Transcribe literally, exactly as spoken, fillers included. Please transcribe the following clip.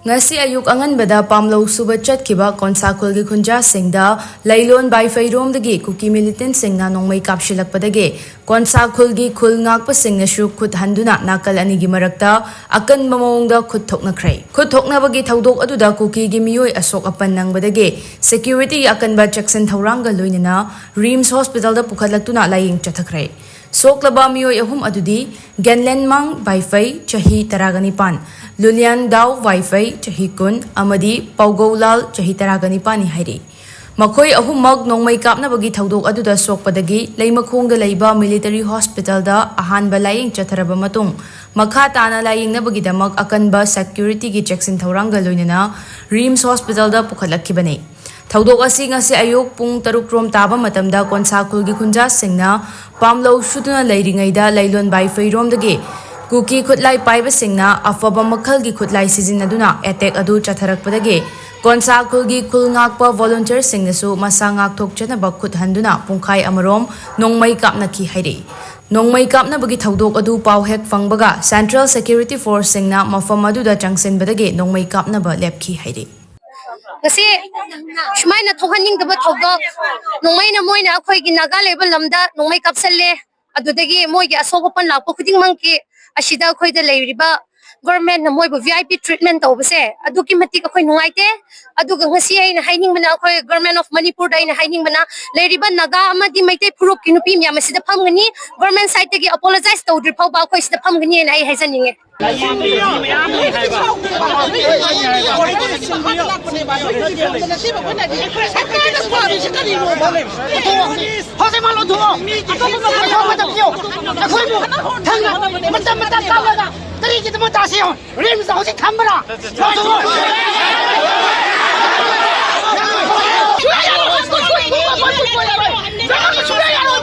ꯉꯁꯤ ꯑꯌꯨꯛ ꯑꯉꯟꯕꯗ ꯄꯥꯝꯂꯧ ꯁꯨꯕ ꯆꯠꯈꯤꯕ ꯀꯣꯟꯁꯥ ꯈꯨꯜꯒꯤ ꯈꯨꯟꯖꯥꯁꯤꯡꯗ ꯂꯩꯂꯣꯟ ꯕꯥꯏꯐꯩꯔꯣꯝꯗꯒꯤ ꯀꯨꯀꯤ ꯃꯤꯂꯤꯇꯦꯟꯁꯤꯡꯅ ꯅꯣꯡꯃꯩ ꯀꯥꯞꯁꯤꯜꯂꯛꯄꯗꯒꯤ ꯀꯣꯟꯁꯥ ꯈꯨꯜꯒꯤ ꯈꯨꯜ ꯉꯥꯛꯄꯁꯤꯡꯅꯁꯨ ꯈꯨꯠ ꯍꯟꯗꯨꯅ ꯅꯥꯀꯜ ꯑꯅꯤꯒꯤ ꯃꯔꯛꯇ ꯑꯀꯟꯕ ꯃꯑꯣꯡꯗ ꯈꯨꯠ ꯊꯣꯛꯅꯈ꯭ꯔꯦ꯫ ꯈꯨꯠ ꯊꯣꯛꯅꯕꯒꯤ ꯊꯧꯗꯣꯛ ꯑꯗꯨꯗ ꯀꯨꯀꯤꯒꯤ ꯃꯤꯑꯣꯏ ꯑꯁꯣꯛ ꯑꯄꯟ ꯅꯪꯕꯗꯒꯤ ꯁꯦꯀ꯭ꯌꯨꯔꯤꯇꯤꯒꯤ ꯑꯀꯟꯕ ꯆꯦꯛꯁꯤꯟ ꯊꯧꯔꯥꯡꯒ ꯂꯣꯏꯅꯅ ꯔꯤꯝꯁ ꯍꯣꯁꯄꯤꯇꯥꯜꯗ ꯄꯨꯈꯠꯂꯛꯇꯨꯅ ꯂꯥꯌꯦꯡ ꯆꯠꯊꯈ꯭ꯔꯦ꯫ ꯁꯣꯛꯂꯕ ꯃꯤꯑꯣꯏ ꯑꯍꯨꯝ ꯑꯗꯨꯗꯤ ꯒꯦꯟꯂꯦꯟꯃꯥꯡ ꯕꯥꯏꯐꯩ, ꯆꯍꯤ ꯇꯔꯥꯒ ꯅꯤꯄꯥꯟ, ꯂꯨꯂꯤꯌꯥꯟꯗꯥꯎ ꯕꯥꯏꯐꯩ, ꯆꯍꯤ ꯀꯨꯟ, ꯑꯃꯗꯤ ꯄꯥꯎꯒꯧꯂꯥꯜ, ꯆꯍꯤ ꯇꯔꯥꯒ ꯅꯤꯄꯥꯟꯅꯤ ꯍꯥꯏꯔꯤ꯫ ꯃꯈꯣꯏ ꯑꯍꯨꯝꯃꯛ ꯅꯣꯡꯃꯩ ꯀꯥꯞꯅꯕꯒꯤ ꯊꯧꯗꯣꯛ ꯑꯗꯨꯗ ꯁꯣꯛꯄꯗꯒꯤ ꯂꯩꯃꯈꯣꯡꯗ ꯂꯩꯕ ꯃꯤꯂꯤꯇꯔꯤ ꯍꯣꯁꯄꯤꯇꯥꯜꯗ ꯑꯍꯥꯟꯕ ꯂꯥꯌꯦꯡ ꯆꯠꯊꯔꯕ ꯃꯇꯨꯡ, ꯃꯈꯥ ꯇꯥꯅ ꯂꯥꯌꯦꯡꯅꯕꯒꯤꯗꯃꯛ ꯑꯀꯟꯕ ꯁꯦꯀ꯭ꯌꯨꯔꯤꯇꯤꯒꯤ ꯆꯦꯛꯁꯤꯟ ꯊꯧꯔꯥꯡꯒ ꯂꯣꯏꯅꯅ ꯔꯤꯝꯁ ꯍꯣꯁꯄꯤꯇꯥꯜꯗ ꯄꯨꯈꯠꯂꯛꯈꯤꯕꯅꯤ꯫ ꯊꯧꯗꯣꯛ ꯑꯁꯤ ꯉꯁꯤ ꯑꯌꯨꯛ ꯄꯨꯡ ꯇꯔꯨꯛ ꯔꯣꯝ ꯇꯥꯕ ꯃꯇꯝꯗ ꯀꯣꯟꯁꯥ ꯈꯨꯜꯒꯤ ꯈꯨꯟꯖꯥꯁꯤꯡꯅ ꯄꯥꯝꯂꯧ ꯁꯨꯗꯨꯅ ꯂꯩꯔꯤꯉꯩꯗ ꯂꯩꯂꯣꯟ ꯕꯥꯏꯐꯩꯔꯣꯝꯗꯒꯤ ꯀꯨꯀꯤ ꯈꯨꯠꯂꯥꯏ ꯄꯥꯏꯕꯁꯤꯡꯅ ꯑꯐꯕ ꯃꯈꯜꯒꯤ ꯈꯨꯠꯂꯥꯏ ꯁꯤꯖꯤꯟꯅꯗꯨꯅ ꯑꯦꯇꯦꯛ ꯑꯗꯨ ꯆꯠꯊꯔꯛꯄꯗꯒꯤ ꯀꯣꯟꯁꯥ ꯈꯨꯜꯒꯤ ꯈꯨꯜ ꯉꯥꯛꯄ ꯚꯣꯂꯨꯟꯇꯤꯌꯔꯁꯤꯡꯅꯁꯨ ꯃꯁꯥ ꯉꯥꯛꯊꯣꯛꯆꯅꯕ ꯈꯨꯠ ꯍꯟꯗꯨꯅ ꯄꯨꯡꯈꯥꯏ ꯑꯃꯔꯣꯝ ꯅꯣꯡꯃꯩ ꯀꯥꯞꯅꯈꯤ ꯍꯥꯏꯔꯤ꯫ ꯅꯣꯡꯃꯩ ꯀꯥꯞꯅꯕꯒꯤ ꯊꯧꯗꯣꯛ ꯑꯗꯨ ꯄꯥꯎ ꯍꯦꯛ ꯐꯪꯕꯒ ꯁꯦꯟꯇ꯭ꯔꯦꯜ ꯁꯦꯀ꯭ꯌꯨꯔꯤꯇꯤ ꯐꯣꯔꯁꯁꯤꯡꯅ ꯃꯐꯝ ꯑꯗꯨꯗ ꯆꯪꯁꯤꯟꯕꯗꯒꯤ ꯅꯣꯡꯃꯩ ꯀꯥꯞꯅꯕ ꯂꯦꯞꯈꯤ ꯍꯥꯏꯔꯤ꯫ ꯉꯁꯤ ꯁꯨꯃꯥꯏꯅ ꯊꯣꯛꯍꯟꯅꯤꯡꯗꯕ ꯊꯧꯗꯣꯛ, ꯅꯣꯡꯃꯩꯅ ꯃꯣꯏꯅ ꯑꯩꯈꯣꯏꯒꯤ ꯅꯥꯒꯥ ꯂꯩꯕ ꯂꯝꯗ ꯅꯣꯡꯃꯩ ꯀꯥꯞꯁꯜꯂꯦ꯫ ꯑꯗꯨꯗꯒꯤ ꯃꯣꯏꯒꯤ ꯑꯁꯣꯛ ꯑꯄꯟ ꯂꯥꯛꯄ ꯈꯨꯗꯤꯡꯃꯛꯀꯤ ꯑꯁꯤꯗ ꯑꯩꯈꯣꯏꯗ ꯂꯩꯔꯤꯕ ꯒꯣꯔꯃꯦꯟꯅ ꯃꯣꯏꯕꯨ ꯚꯤ ꯑꯥꯏ ꯄꯤ ꯇ꯭ꯔꯤꯠꯃꯦꯟ ꯇꯧꯕꯁꯦ ꯑꯗꯨꯛꯀꯤ ꯃꯇꯤꯛ ꯑꯩꯈꯣꯏ ꯅꯨꯡꯉꯥꯏꯇꯦ꯫ ꯑꯗꯨꯒ ꯉꯁꯤ ꯑꯩꯅ ꯍꯥꯏꯅꯤꯡꯕꯅ, ꯑꯩꯈꯣꯏ ꯒꯣꯔꯃꯦꯟ ꯑꯣꯐ ꯃꯅꯤꯄꯨꯔꯗ ꯑꯩꯅ ꯍꯥꯏꯅꯤꯡꯕꯅ, ꯂꯩꯔꯤꯕ ꯅꯥꯒꯥ ꯑꯃꯗꯤ ꯃꯩꯇꯩ ꯐꯨꯔꯨꯞꯀꯤ ꯅꯨꯄꯤ ꯃꯌꯥꯝ ꯑꯁꯤꯗ ꯐꯝꯒꯅꯤ꯫ ꯒꯣꯔꯃꯦꯟ ꯁꯥꯏꯠꯇꯒꯤ ꯑꯄꯣꯂꯣꯖꯥꯏꯁ ꯇꯧꯗ꯭ꯔꯤ ꯐꯥꯎꯕ ꯑꯩꯈꯣꯏ ꯁꯤꯗ ꯐꯝꯒꯅꯤ ꯍꯥꯏꯅ ꯑꯩ ꯍꯥꯏꯖꯅꯤꯡꯉꯦ꯫ ꯍꯧꯖꯤꯛꯃꯛ ꯂꯧꯊꯣꯛꯑꯣ꯫ ꯑꯇꯣꯞꯄ ꯃꯐꯝꯗ ꯊꯝꯕꯤꯌꯨ꯫ ꯑꯩꯈꯣꯏꯕꯨ ꯊꯪꯅ ꯃꯇꯝ ꯃꯇꯝ ꯀꯥꯞꯂꯒ ꯀꯔꯤꯒꯤꯗꯃꯛ ꯇꯥꯁꯤ? ꯔꯤꯝꯁꯇ ꯍꯧꯖꯤꯛ ꯊꯝꯕ꯭ꯔꯥ? ꯂꯧꯊꯣꯛꯑꯣ꯫ ꯁꯨꯡꯌꯥ ꯌꯥꯔꯣꯏ꯫ ꯁꯨꯡꯌꯥ ꯌꯥꯔꯣꯏ꯫ ꯁꯨꯡꯌꯥ ꯌꯥꯔꯣꯏ꯫